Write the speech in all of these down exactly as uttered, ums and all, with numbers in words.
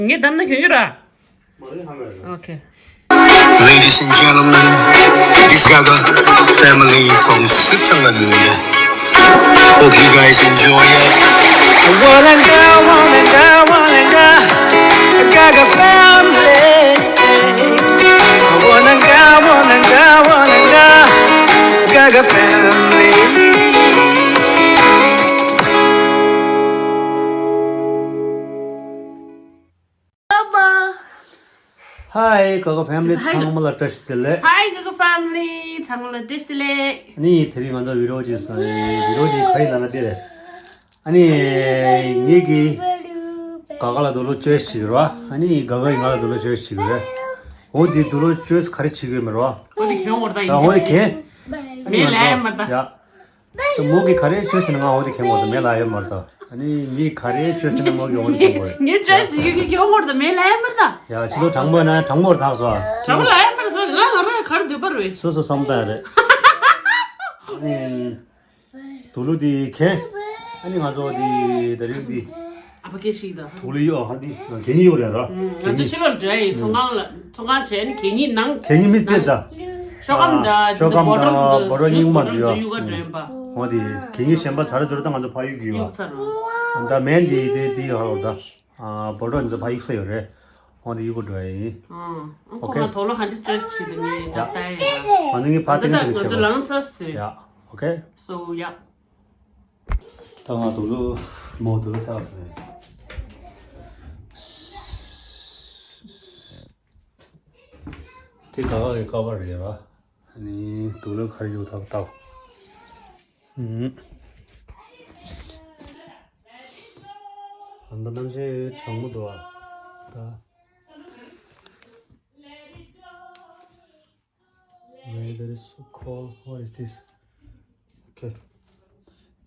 ངས་བདམས་ན་གྱོན་གྱི་ར། Okay. Ladies and gentlemen, this Gaga family from Switzerland. Hope you guys enjoy it. Wanna go, wanna go, wanna go, Gaga family. Wanna go, wanna go, wanna go, Gaga family. Hi, Gaga family. Hi. ཚང་མ་ལ་བཀྲ་ཤིས་བདེ་ལེགས། Hi, Gaga family. ཚང་མ་ལ་བཀྲ་ཤིས་བདེ་ལེགས། ཨ་ནི་དེ་རིང་ང་ཚོ་བི་ཌི་ཡོ་ཅིག་བཟོ་ཡིན། བི་ཌི་ཡོ་ཅིག་ག་ཡིན་ལབ་ན་འདི་རེད། ཨ་ནི་ངེད་ཀྱིས་ག་ག་ལ་དུག་ལོག་ཅོའི་སི་བྱེད་ཀྱི་རེད་བ། ཨ་ནི་ག་ག་ཡིས་ང་ལ་དུག་ལོག་ཅོའི་སི་བྱེད་ཀྱི་རེད། འོ་འདི་དུག་ལོག་ཅོའི་སི་ག་རེ་བྱེད་ཀྱི་ཡོད་མེད་རེད་བ། འོ་འདི་གྱོན་དགོས་རེད་ད། ཡིན་ཨ་འོ་འདི་གྱོན། མེད་ལབ་ཡ་མ་རེད་ད། ཡ། ད་མོ་གིས་ག་རེ་ཅོའི་སི་བྱེད་ན་ང་འོ་འདི་གྱོན་དགོས་རེད་ད། མེད་ལབ་ཡ་མ་རེད་ད། ཨ་ནི་མིས་ག་རེ་ཅོའི་སི་བྱེད་ན་མོ་གིས་འོ་འདི་གྱོན་དགོས་རེད། ངས་ཅོའི་སི་ཡི་གེ་གྱོན་དགོས་རེད་ད། མེད་ལབ་ཡ་མ་རེད་ད། ཡ་ཕྱི་ལོགས་གྲང་མོ་ན་གྲང་མོ་རེད་ད་སོ། གྲང་མོ་ལབ་ཡ་མ་རེད་སོ། ང་ང་རང་ག་རེ་འདོད་པ་རེད། སོ་སོ་བསམ་བཏང་ཡ་རེད། ཨ་ནི། དུག་ལོག་འདི་གྱོན། ཨ་ནི་ང་ཚོ་འདི་དེ་རིང་འདི། ཨ་ཕ་སྐད་ཤིག་དང་། དུག་ལོག་གཡོག་ཧ་འདི་གད་སྙིགས་གཡོག་རེད་ར། ང་ཚོ་ཕྱི་ལོགས་འགྲོ་ཡ་ཡིན། ཚོང་ཁང་ལ་ཚོང་ཁང་བྱས་ནས་གད་སྙིགས་ནང་། གད་སྙིགས་མི་སྟེར་ད། ཤོག་སྒམ་དང་ཤོག་སྒམ་དང་བོ་ཊལ་དང་བོ་ཊལ་རྙིང་མ་འདི་ཡ། གཡུག་ག་འགྲོ་ཡིན་པ། འོ་འདི་གད་སྙིགས་གཞན་པ་ཚར་ཚུར་ད་ང་ཚོ་ཕར་གཡུག་གི་ཡོད། གཡུག་ཚར་རོ། ད་མེན་འདི་འདི་འདི་ཧ་ལོ་ད། ཨ་བོ་ཊལ་འདི་ཕར་གཡུག་ས་ཡོད་རེད། འོ་འདི་གཡུག་ག་འགྲོ་ཡ་ཡིན། ཨ་ཁོ་ང་དུག་ལོག་ཧ་འདི་ཅོའི་སི་བྱེད་དུ་ངས་ད་ལྟ་ཡིན། ང་ནི་ངས་ཕར་ད་ལྟ་ང་ཚོ་ལངས་ཚར་ཟེར། ཡ། Okay. So yeah. ད་ང་དུག་ལོག་མོ་དུག་ལོག་ཟ་བ་ཟེར། དེ་ག་ག་གི་ཀ་བར་རེད་བ། ཨ་ནི་དུག་ལོག་ག་རེ་ཡོད་ད་ལྟ། ཨུམ། ཨ་མདའ་གནམ་གཤིས་གྲང་མོ་འདུག་ཨ། ད། Weather is so cold. What is this? Okay.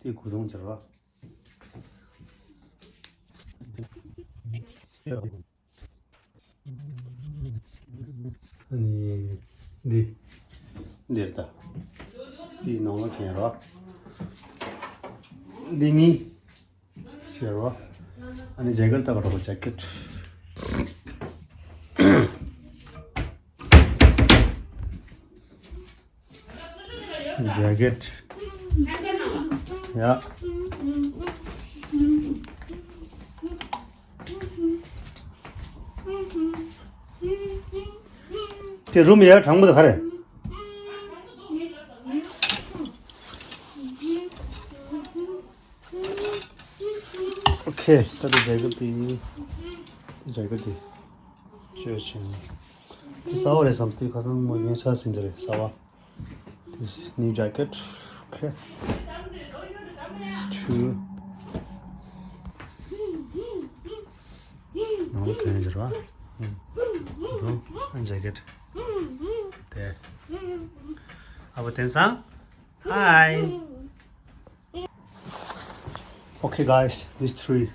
དེ་གོས་ཐུང་ཅིག་རེད་བ། ཨ་ནི་འདི། འདིར་ད། འདི་ནང་ལ་གྱོན་རོགས། འདི་གཉིས། ཤེར་བ། ཨ་ནི་ཇེ་ཀེཊ་ལྟ་བ་རོགས། ཇེ་ཀེཊ། ཇེ་ཀེཊ། ཡ། དེ་རུམ་ཡར་དྲང་པོ་དེ་ག་རེ། ཨོ་ཁེ། ད་དེ་ཇེ་ཀེཊ་དེ། ཇེ་ཀེཊ་དེ། ཅོ་ཆེན། དེ་གསར་བ་རེད་བསམ། དེ་ཁ་སང་མོ་ངས་ཆ་ཟིན་དེ་རེད་གསར་བ། This new jacket. Okay. It's two. ནང་ལ་གྱོན་ཡོད་རེད་བ། ཨུམ། ཨ་ཇེ་ཀེཊ། དེ། ཨ་བོ་དེང་སང་། Hi. Okay, guys, these three.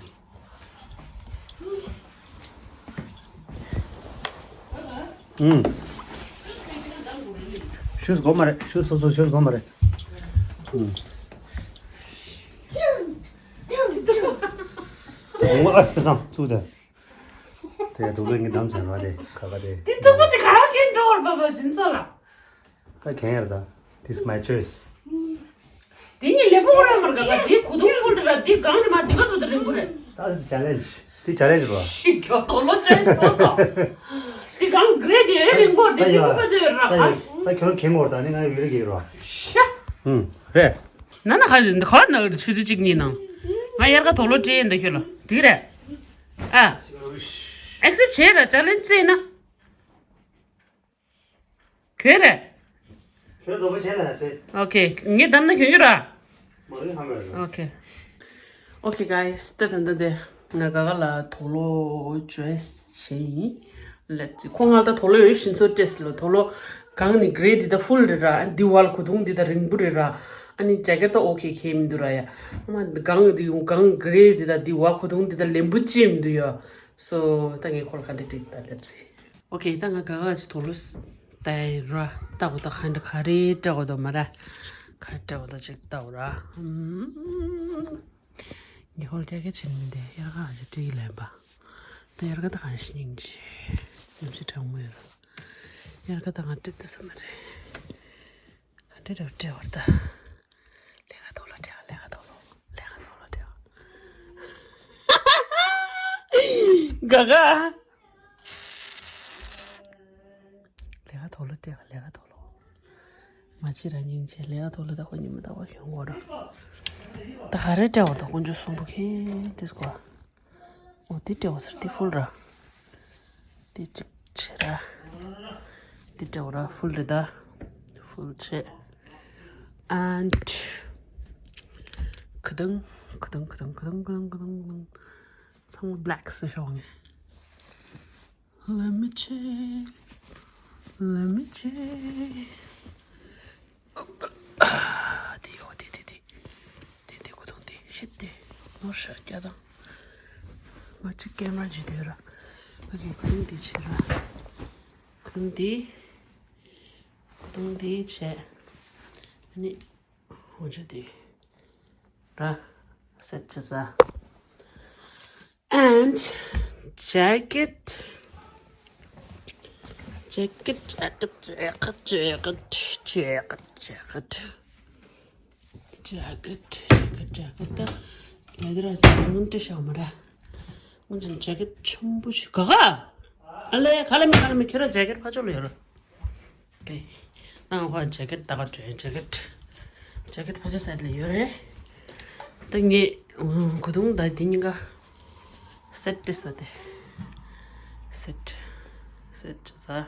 ཨུམ། ཤུས་དགོས་མ་རེད། ཤུས་སོ་སོ་ཤུས་དགོས་མ་རེད། ཨུམ། ཨོ་ཨ་ཁྱེད་ཚང་ཚུགས་དེ། དེ་དུག་ལོག་ངས་བདམས་ཚར་བ་དེ་ཁ་ཁ་དེ། དེ་དུག་པ་དེ་ག་རེ་འགྲོ་བར་བབས་པ་ཞིག་ཚོ་ལ། ད་གན་ཡར་ད། This is my choice. དེ་ནི་ལེ་པོ་ར་མར་ག་ག་དེ་གུ་དུང་ཚོལ་ར་དེ་གང་རེ་མ་དེ་ག་ཚོ་ད་རིང་གུ་རེ། That's the challenge. དེ་ཆེ་ལེན་ཇི་རེད་བ། ཤི་ཁྱོ་དོ་ལོ་ཅན་སོ་སོ། དེ་གང་ག་རེ་དེ་རིང་གུ་དེ་ད་ཡ། དེ་གུ་པ་དེ་ར་ད་ཡ། ཁ་ཤི། ད་ཁྱོད་གན་གོ་ད་ནི་ང་ཡི་བི་རི་གི་ར། ཤ། ཧུམ། རེད། ན་ན་ཁ་ཤི་འདི་ཁ་ན་གི་ཆུ་ཚོད་གཅིག་གཉིས་ནང་། ང་ཡར་ག་དོ་ལོ་ཅན་འདི་ཁྱོད་ལ་འགྲིག་རེད། ཨ། ཨེག་སེབ་བྱེད་ར་ཆེ་ལེན་ཇི་ན། ག་རེ། ཁྱོད་དོ་པོ་བྱས་ན་ཚེ། Okay. ངས་བདམས་ན་གྱོན་གྱི་ར། མ་རེད་ཧ་མ་རེད། Okay. Okay, guys. ད་ད་ད་དེ། ང་ག་ག་ལ་དུག་ལོག་ཅོའི་སི་བྱས་ཡིན། Let's see. ཁོ་ང་ད་དུག་ལོག་ཡོད་ཤིན་ཚོ་ཏེས་ལོ། དུག་ལོག་གང་ནི་གྲེ་དེ་ད་ཕུལ་རེད་ར། ཨ་འདི་བལ་གུ་དུང་འདི་ད་རིང་པོ་རེད་ར། ཨ་ནི་ཇེ་ཀེཊ་ད་ཨོ་ཁེ་ཁེ་མི་འདུག་ར་ཡ། ཨ་མ་གང་འདི་གང་གྲེ་འདི་ད་འདི་བལ་གུ་དུང་འདི་ད་ལེན་པོ་ཅི་མི་འདུག་ཡ། So ད་ངས་ཁོ་ལ་ག་འདྲ་འགྲིག་ད། Let's see. Okay, ད་ང་ག་ག་ཅིག་དུག་ལོག་ལྟ་ཡི་ར། ལྟ་གོ་ད་ག་འདྲ་ག་རེ་སྤྲད་གོ་ད་མ་ར། ག་རེ་སྤྲད་གོ་ད་ཅིག་ལྟ་གོ་ར། ཨུམ། ངས་ཁོ་ལ་སྐད་ཆ་བྱེད་མི་འདི་ཡར་ག་ཅིག་སྤྲད་ཡི་ལན་པ། ད་ དབྱར་ཁ་ད་གང་ཞིག་སྙིང་རྗེ། ཉམས་ཤིག་གྲང་མོ་ཡོད་ར། དབྱར་ཁ་ད་གང་སྤྲད་དུ་ས་མ་རེད། ག་འདྲ་འདྲ་སྤྲད་བར་ད། ལས་ཀ་ཐོག་ལ་སྤྲད་ལས་ཀ་ཐོག་ལ་ལས་ཀ་ཐོག་ལ་སྤྲད། ག་ག་ལས་ཀ་ཐོག་ལ་སྤྲད་ལས་ཀ་ཐོག་ལ། མ་ཕྱི་ར་སྙིང་རྗེ་ལས་ཀ་ཐོག་ལ་ད་ཁོ་ཉི་མ་ད་བ་ཡོང་གོ་ར། ད་ག་རེ་སྤྲད་བར་ད་དཀོན་མཆོག་གསུམ་པོ་ཁྱེད་དེ་སྐོར། འོ་དེ་སྤྲད་བ་ཟེར་དེ་ཕུལ་ར། དེ་གཅིག་བྱེད་ར། དེ་སྤྲད་བ་ར་ཕུལ་རེད་ད། ཕུལ་བྱེད། And ཁ་དང་ཁ་དང་ཁ་དང་ཁ་དང་ཁ་དང་ཁ་དང་ཁ་དང་ཚང་མ་black སུ་ཤོག་ངེ། Let me check. Let me check. དེ་ཡོ་དེ་དེ་དེ། དེ་དེ་ཁུ་ཐུང་དེ་ཤི་དེ། ནོར་ཤ་རྒྱ་དང་། ང་ཅིག་ཀེམ་ར་ཇི་དེ་ར། ཨོ་ཁེ་ཁུ་ཐུང་དེ་ཆེ་ར། ཁུ་ཐུང་དེ། ཁུ་ཐུང་དེ་ཆེ། ཨ་ནི། འོ་ཇ་དེ། ར། སེད་ཆེ་ས། And jacket. Jacket, jacket, jacket, jacket, jacket, jacket. Jacket, jacket, jacket. ད་ཡ་དེ་ར་ཟེར་ང་འདྲི་ཤག་མ་ར། ང་ཅན་jacket ཆུང་པོ་ཞིག་ག་ག་ཨ་ལེ་ག་ལ་མི་ག་ལ་མི་ཁྱོད་ར་jacket ཕ་ཆོ་ལ་ཡོད་ར། ད་ང་ཁོ་ཇེ་ཀེཊ་ད་ག་འདྲ་ཇེ་ཀེཊ། ཇེ་ཀེཊ་ཕ་ཆ་སེད་ལ་ཡོད་རེད། ད་ངས་གོ་དུང་ད་འདི་གཉིས་ཀ་སེད་ཏེ་ས་དེ། སེད། སེད་ས།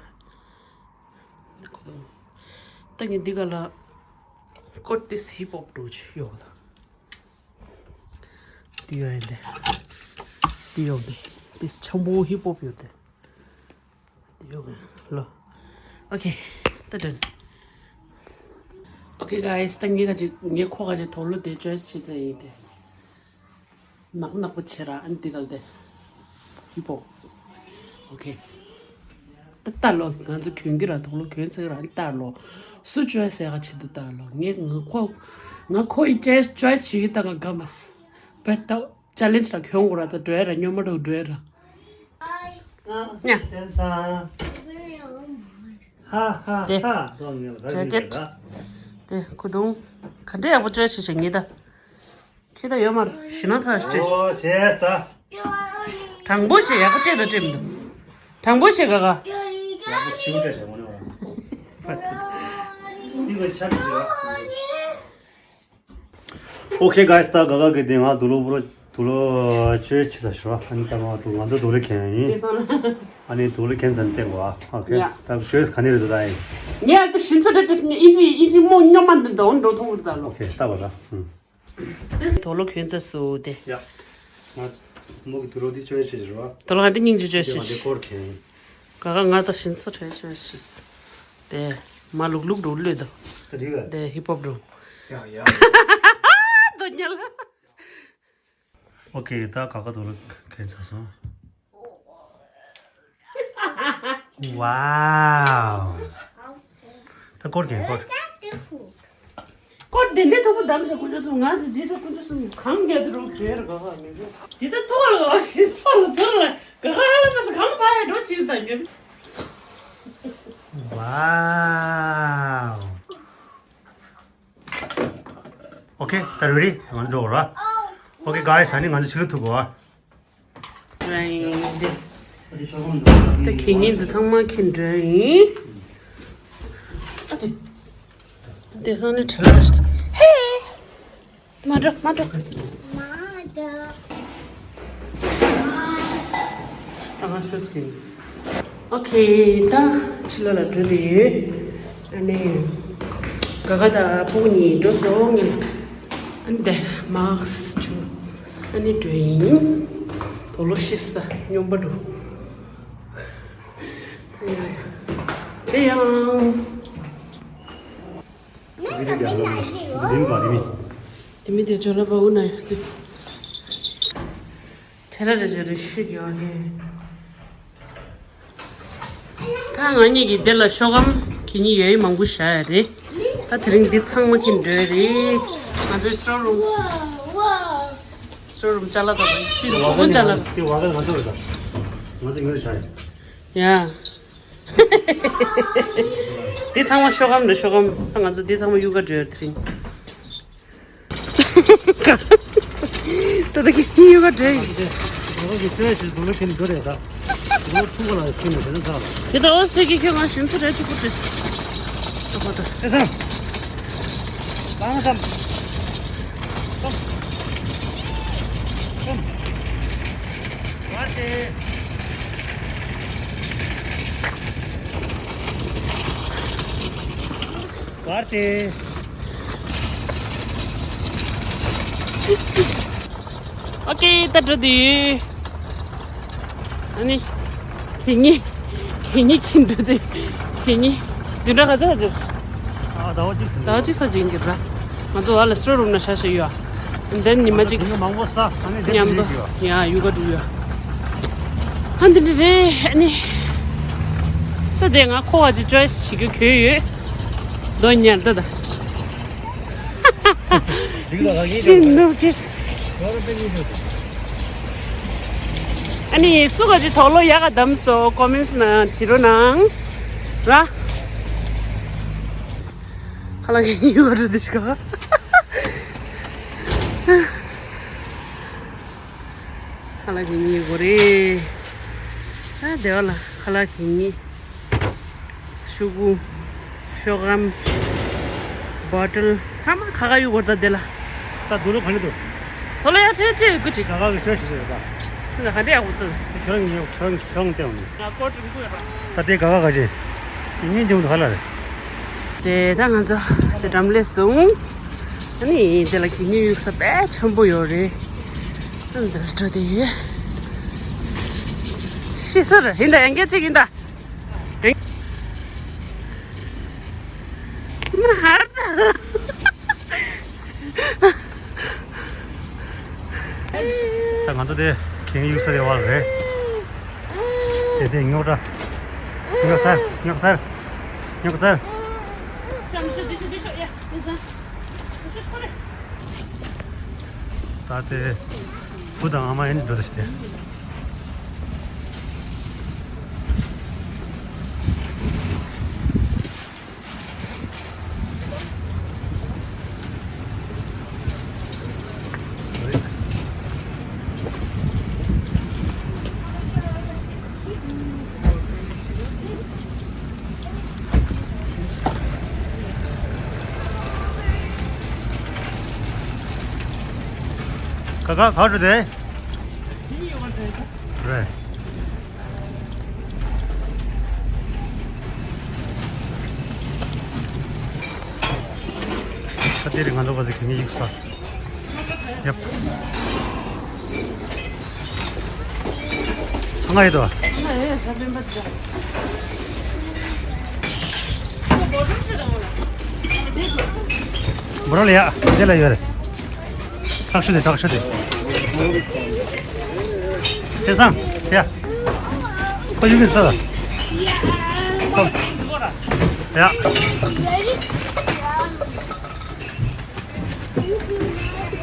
གོ་དུང་། ད་ངས་འདི་ག་ལ་ཀོ་ཏི་སི་ཧིབ་ཧོབ་འགྲོ་ཆུ་ཡོད་ལ། འདི་ཡོད་ཡིན་ཏེ། འདི་ཡོད་ཏེ། འདི་ཆེན་པོ་ཧིབ་ཧོབ་ཡོད་དེ། འདི་ཡོད་ལ། ཨོ་ཁེ། ད་དོན། ཨོ་ཁེ་གྷའི་སི། ད་ངས་ག་ཅིག་ངས་ཁོ་ག་ཅིག་དོག་ལོ་དེ་ཅོའི་སི་བྱེད་ཚར་ཡིན་ཏེ། ནག་ནག་པོ་བྱེད་ར་ཨན་འདི་གལ་ཏེ། ཧིབ་ཧོབ། ཨོ་ཁེ། ད་ལྟ་ལོ་ང་ཚོ་གྱོན་གྱི་ར་དོག་ལོ་གྱོན་ཚར་ར་ཨན་ལྟ་ལོ། སུ་ཅོའི་སི་ཡ་ག་ཆེད་དུ་ལྟ་ལོ། ངས་ང་ཁོ། ང་ཁོ་ཡི་ཅོའི་སི་ཅོའི་སི་བྱེད་ཀྱི་ལྟ་ང་དགའ་མ་སི། བེ་ཏོ། ཅ་ལེན་ཇི་ལ་གྱོན་དགོས་ར་ད་འགྲོ་ཡ་ར་སྨྱོན་མ་འགྲོ་འགྲོ་ཡ་ར། ཉ། ཧ་ཧ་དེ། ཧ་ཇེ་ཀེཊ། དེ་ཁུ་དུང་། ག་འདྲ་ཡག་པོ་ཅོའི་སི་བྱེད་ངེས་ད། ཁྱེད་ད་ཡོད་མ་རེད་ཞུ་ན་ཚ་ཞེས། ཨོ་ཤེས་ད། དྲང་པོ་ཞེས་ཡག་པོ་སྤྲད་ད་སྤྲད་མི་འདུག་དྲང་པོ་ཞེས་ག་ག་ཡག་པོ་ཞུ་འདྲ་ཞེས་མ་ནོར་བ། འདི་ག་ཆ་མི་འདུག་ཨོ་ཁེ་གྷའི་སི། ད་ག་ག་གི་དེ་ང་དུ་ལོ་པོ་རོ་དུ་ལོ་ཅོའི་སི་བྱེད་ས་ཞོ། ཨ་ནི་ད་ང་དུ་ང་ཚོ་དུ་ལོ་ཁེན་ཡིན། ཨ་ནི་དུ་ལོ་ཁེན་ཙམ་བསྟན་གོ་ཨ། ཨོ་ཁེ། ད་ཅོའི་སི་ག་ནས་རེད་འདུག་ད་ཡིན། ངས་ཨ་ཏུ་ཤིན་ཚོ་འདྲ་ཏུ་ཨིན་ཇི་ཨིན་ཇི་མོ་སྨྱོན་མ་འདི་འདྲ་འོ་འགྲོ་མཐོང་གི་རེད་ད་ལོ། ཨོ་ཁེ་ལྟ་བ་ད། དོ་ལོ་གྱོན་ཚ་སུ་དེ། ཡ། ང་མོ་གི་དུ་ལོ་འདི་ཅོའི་སི་རེད་བ། དོ་ལོ་ང་འདི་སྙིང་རྗེ་ཅོའི་སི། ང་འདི་སྐོར་གྱོན། ག་ག་ང་ད་ཤིན་ཚོ་ཅོའི་སི། དེ་མ་ལུག་ལུག་འགྲོ་ལོས་དོ། ད་འདི་ག་དེ་ཧིབ་ཧོབ་འགྲོ། ཡ་ཡ། དོ་ཉལ། ཨོ་ཁེ། ད་ག་ག་དོ་ལོ་གྱོན་ཚ་སོང་། Wow. ད་སྐོར་གྱིན་སྐོར། སྐོར་དེ་འདྲའི་མཐུག་པོ་བདམས་ཤག་དཀོན་མཆོག་གསུམ། ང་དེ་འདྲའི་ཐོག་དཀོན་མཆོག་གསུམ་གང་རྒྱག་དུ་རུང་བྲོས་ར་ག་ག་མེད་གི། དེ་ད་ཐོག་ལ་ག་ཤི་སོ་ལ་ཚོར་ལ་ག་ག་ཧ་ལ་ད་སུ་གང་ཕ་ཡ་འགྲོ་ཅིག་ད་ཉོན། Wow. ཨོ་ཁེ། ད་རེ་ཌི། ང་ཚོ་འགྲོ་ར། ཨོ་ཁེ་གྷའི་སི། ཨ་ནི་ང་ཚོ་ཕྱི་ལོགས་ཐུག་གོ་ཨ། འགྲོ་ཡིན་ཏེ། ད་ཁེ་ཉིན་འདི་ཚང་མ་ཁྱེར་འགྲོ་ཡིན། ཨ་ཏི། དེ་སང་ནི་བྲེལ་བ་ཞིག་ཧེ། མ་འགྲོ་མ་འགྲོ། མ་འགྲོ། ཨ་ང་ཤོད་སྐྱིན། ཨོ་ཁེ། ད་ཕྱི་ལོགས་ལ་འགྲོ་དེ་ཡོད། ཨ་ནི་ག་ག་དང་ཕྲུ་གུ་གཉིས་འགྲོ་སོང་ངས། ཨ་ནི་དེ་མཱ་སི་ཀི་བྱུགས། ཨ་ནི་འགྲོ་ཡིན། དོ་ལོ་ཤི་ས་སྨྱོན་པ་འགྲོ། ཅི་ཡང་། དེ་མི་དེ་ཇོ་ལ་པ་འུ་ན་ཡ། ཁྱེད་ར་རེ་ཇོ་རེ་ཤི་གི་ཨོ་ཁེ། ད་ང་གཉིས་ཀྱི་དེ་ལ་ཤོག་གམ་གྱི་གཉིས་ཡོད་ཡིན་མང་པོ་བཞག་ཡ་རེད། ད་དེ་རིང་འདི་ཚང་མ་གྱིན་འགྲོ་ཡ་རེད། ང་ཚོའི་སི་ཊོར་རུམ། སི་ཊོར་རུམ་ཅ་ལག་དང་ཤི་དེ་ལོ་ཅ་ལག་དེ་བ་ག་ང་ཚོ་རེད་ད། ང་ཚོ་ངོས་བྱ་ཡིན། ཡ། འདི་ཚང་མ་ཤོག་སྒམ་རེད། ཤོག་སྒམ། ད་ང་ཚོ་འདི་ཚང་མ་གཡུག་ག་འགྲོ་ཡོད་དེ་རིང་། ད་ལྟ་གི་གཡུག་ག་འགྲོ་ཡིན། ང་ཚོ་གི་ཤོག་ཡ་ཞིག་སྡོང་ལོ་ཁྱེར་ནས་འགྲོ་རེད་ད། སྡོང་ལོ་ཐུག་པ་ལ་ཁྱེར་ནས་དེ་ནས་ཚར་ལ། དེ་ད་འོ་ཟེར་གི་ཁྱོད་ང་ཞུན་ཚུ་རེད་ཐུག་པོ་དྲིས། ཨ་ཧོ་ད། ཨེ་སམ། ལངས་སམ། སམ། སམ། བར་ཏེ། བར་ཏེ། ཨོ་ཀེ། ད་འགྲོ་དུས། ཨ་ནི། གད་སྙིགས། གད་སྙིགས་ཁྱེར་འགྲོ་དུས། གད་སྙིགས། བདུན་ཕྲག་ག་ཚོད་ལ་འགྲོ། ཨ། ཟླ་བ་གཅིག་ཟིན། ཟླ་བ་གཅིག་ས་ཅིག་ཡིན་གྱི་ར། ང་ཚོ་བ་ལ་སི་ཊོར་རུམ་ན་ཤ་ཤ་ཡོད་ཨ། དེ་ནས་ཉི་མ་གཅིག་ང་ཚོ་མང་པོ་ས་ཨ་ནི་དེ་མཉམ་དུ་ཡོད། ཡ་ཡུ་ག་འགྲོ་ཡོད། ཨ་འདི་འདྲ་རེད་ཨ་ནི། ད་དེ་ང་ཁོ་བ་ཅིག་ཅོའི་སི་བྱེད་རྒྱུ་གྱོད་ཡོད། མདོ་ཉར་ད་ད། འགྲིག་ལ་ལག་གིས་ཅི་ནུབ་ཀྱི། ཨ་ནི་སུ་ག་ཅིག་དོགས་སློང་ཡག་ག་བདམས་སོ་ཀོ་མེན་ཊི་ནང་བྲིས་རོགས་གནང་། ར། ཁ་ལག་གི་ཡུ་ག་འགྲོ་དུས་ཤི་ག་ཁ་ལག་གི་ཉིན་གོ་རེད། ཨ་བདེ་བ་ལ་ཁ་ལག་གི་ཉིན། ཤོག་གུ། ཤོག་སྒམ། བོ་ཊལ། ཚང་མ་ཁ་ཁ་ཡུ་གོ་ཙ་བདེ་ལ། ད་དུ་ལོ་ག་ནས་དུ། དོ་ལོ་ཡ་ཁྲེ་ཁྲེ་གུ་ཅི། ད་ག་ག་གི་ཁྲེ་ཞིག་ཟེར་ད། ཁ་འདྲ་ཡག་པོ་འདུག་ཁྱོད་རང་ཉོ་ཁྱོད་རང་ཁྱོད་རང་སྟེང་ནས། ང་ཀོ་ཀྲིམ་ཀུ་ཡོད་པ། ད་དེ་ག་ག་ག་ཅི། དེ་གཉིས་འཇོམས་དུ་ཧ་ལ་རེད། དེ་ད་ང་ཚོ་དེ་འགྲམ་ལས་སོང་། ཨ་ནི་དེ་ལ་གད་སྙིགས་གཡུག་ས་དཔེ་ཆེན་པོ་ཡོད་རེད། ཨ་ནི་དེ་ལ་འགྲོ་དེ་ཡོད། ཤི་ས་རེད་ཡིན་ད་ཡང་སྐད་ཅིག་ཡིན་ད། ཧར་ད། ད་ང་ཚོ་དེ་གད་སྙིགས་གཡུག་ས་རེད་བ་རེད། དེ་དེ་རྙོག་དྲ། རྙོག་ཚར་རྙོག་ཚར་རྙོག་ཚར། ད་དེ་བུ་དང་ཨ་མ་ཡིན་འགྲོ་ད་ཤི་དེ། ག་ག་ག་འགྲོ་དེ། རེད། ད་དེ་རིང་ང་ཚོ་བ་ཟི་གི་མི་ཡིག་ས། ཡབ། ཚང་མ་ཡོད་དོ། འབོ་རོ་ལ་ཡ་དེ་ལ་ཡོད་རེད། ཐག་ཤུ་དེ་ཐག་ཤུ་དེ། དེ་སང་ཡ། ཁོ་ཡུ་གི་སྟ་ད། ཡ།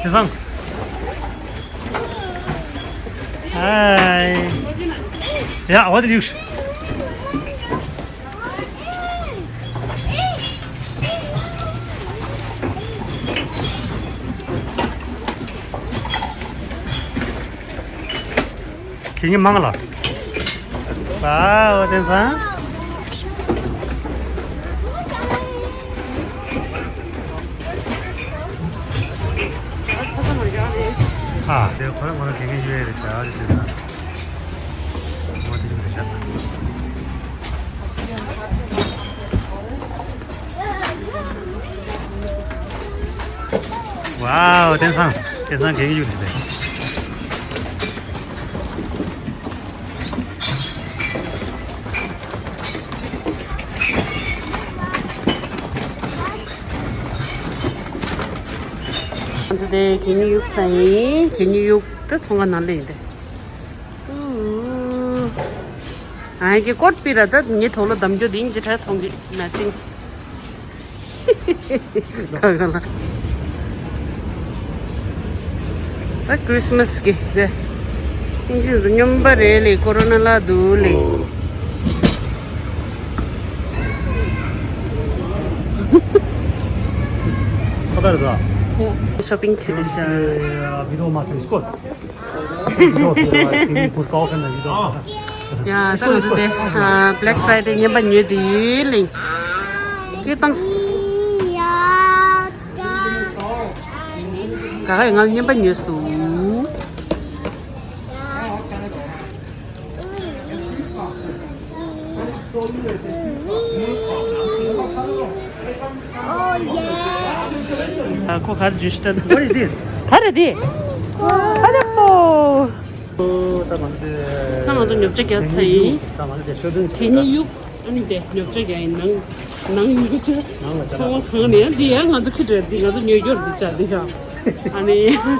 དེ་སང་། ཧའི། ཡ་འོ་དེ་ལིགས། ཁྱེད་ཉིད་མང་ལ། ཝའོ་བསྟན་སང་། ཨ་དེ་ཁོ་རང་ཁོ་རང་གི་ངའི་ཡུལ་རེད་བྱ་རེད་བསྟན་སང་། ངོ་དེ་རིགས་རེད་བྱ། ཝའོ་བསྟན་སང་། བསྟན་སང་གི་ངའི་ཡུལ་རེད་བྱ། ང་ཚོ་དེ་གད་སྙིགས་གཡུག་ས་ཡིན། གད་སྙིགས་གཡུག་ད་ཚོང་ཁང་ནང་ལ་ཡིན་ཏེ། ཨ་ཀེ་ཀོར་པི་ར་ད་ངའི་ཐོག་ལ་འདམ་རྒྱུ་དེ་ཡིན་གྱི་ཁྲ་མཐོང་གི་མ་ཅིང་། ག་ག་ལ། ད་ཁྲིས་མས་གི་དེ། ཨིན་ཇི་ཚོ་སྨྱོན་པ་རེད་ལེ། ཀོ་རོ་ན་ལ་འདུག་ལེ། ཁ་པར་དང་། ཤོ་པིང་བྱེད་དུ་ཤ། ཡ་ད་ང་ཚོ་དེ་Black Friday་རྔན་པ་ཉོས་དེ་ལེ། ཁྱེད་བཏང་། ག་ག་ཡིས་ང་ལ་རྔན་པ་ཉོས་སོང་། ཨ་ཁོ་གར་འཇུས་ཤི་ད། What is this? ག་རེ་དེ། ག་རེ་པོ། ད་ང་ཚོ་ད་ང་ཚོ་ཉོ་ཆ་རྒྱག་ཚར་ཡིན། ད་ང་ཚོ་དེ་ཤོ་ཏུན་གད་སྙིགས་གཡུག་ཨ་ནི་དེ་ཉོ་ཆ་རྒྱག་ཡིན། ནང་ནང་ཉོ་ཆ་ཚང་མ་གང་ནས་ཡང་འདི་ཡང་ང་ཚོ་ཁི་འདྲ་འདི་ང་ཚོ་ཉོ་རྒྱུར་འདི་ཆ་འདི་ཡང་ཨ་ནི་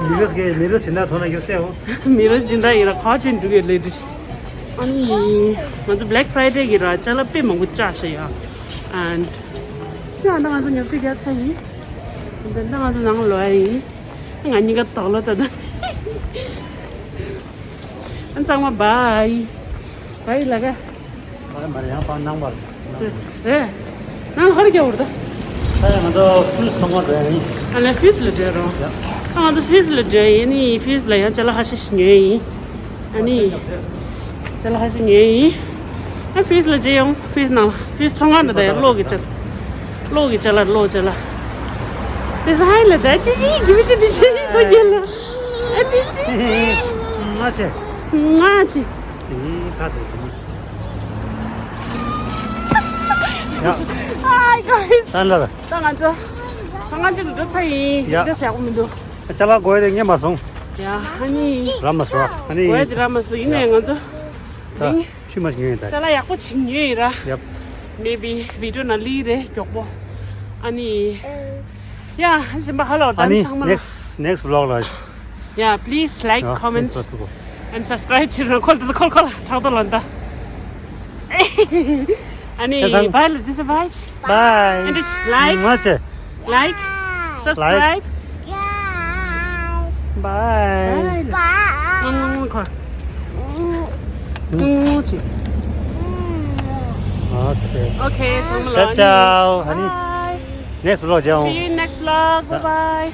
མི་རོས་ཀྱི་མི་རོས་ཇི་འདྲ་ཐོག་ན་ཡོད་སེ་འོ། མི་རོས་ཇི་འདྲ་ཡིན་ར་ག་ཅན་འགྲུག་ཡོད་ལེ་འདི། ཨ་ནི་ང་ཚོ་Black Friday་གི་ར་ཅ་ལག་དཔེ་མང་པོ་བཅག་ཤག་ཡ། And ཡང་ད་ང་ཚོ་ཉོ་ཆ་རྒྱག་ཚར་ཡིན། འདི་ད་ང་ཚོ་ནང་ལོག་ཡ་ཡིན། ང་གཉིས་ཀ་དོག་ལོ་ད་ད། ཨ་ཚང་མ་bye bye་ལ་ག་མ་རེད་མ་རེད། ཡང་པང་ནང་པར། རེད། ནང་ཧ་རི་རྒྱ་འུར་ད། ད་ཡང་ང་ཚོ་ཕུལ་སོང་བ་འགྲོ་ཡ་ཡིན། ཨ་ལེ་ཕིས་ལ་འགྲོ་རོགས། ཡ། ཨ་ང་ཚོ་ཕིས་ལ་འགྲོ་ཡིན་ནི་ཕིས་ལ་ཡང་ཅ་ལག་ཧ་ཤ་ཤ་ཉོས་ཡིན། ཨ་ནི། ཅ་ལག་ཧ་ཤ་ཉོས་ཡིན། ཨ་ཕིས་ལ་རྗེས་ཡོང་ཕིས་ནང་ལ་ཕིས་ཚོང་ཁང་ནང་ད་ཡ་གློག་གི་ཅ་ལག་གློག་གི་ཅ་ལག་གློག་ཅ་ལག་ཕིས་ཧའི་ལ་ད་ཅི་ཅི་གི་མི་ཅི་མི་ཅི་ཁོ་རྒྱལ་ལ། ཨ་ཅི་ཅི། ང་ཆེ། ང་ཆེ། དེ་ཁ་དེ་དེ། ཡ། Hi guys. ད་ལ། ད་ང་ཚོ་ཚང་ང་ཅིག་འགྲོ་ཚར་ཡིན། ཡ། འདི་ཟ་ཡག་པོ་མི་འདུག་ཅ་ལག་དགོས་ཡ་དེ་རྙེད་མ་སོང་། ཡ་ཨ་ནི། ར་མ་སོ་ཨ་ནི། དགོས་ཡ་དེ་ར་མ་སོ་ཡིན་ནའི་ང་ཚོ། ད་རིང་ཤུལ་མ་ཞིག་ཉོས་ཡིན་ད། ཅ་ལག་ཡག་པོ་ཅིག་ཉོས་ཡིན་ར། ཡབ། Maybe video་ནང་ལི་རེད་མགྱོགས་པོ། ཨ་ནི། ཡ་གཞན་པ་ཧ་ལོ་ཨ་ནི་ད་ཚང་མ་ལ། Next next vlog་ལ། Yeah, please like, ཡ་comments, next vlog། And subscribe བྱེད་རོགས། ཁོ་ལ་ཁོ་ལ་ཁོ་ལ་ཁྲག་ཏོ་ལོན་ད། ཨ་ནི་ཡ་ཚང་bye་ལ། This is bye. Bye. And it's like, ང་ཆེ། Like, subscribe. Bye. Bye. ཁོ། ཁོ་ཆེ། Okay. Okay, ཚང་མ་ལ། Ciao, ciao. ཨ་ནི། Bye. Next vlog་ཅིག་ཡོང་། See you next vlog. Bye bye.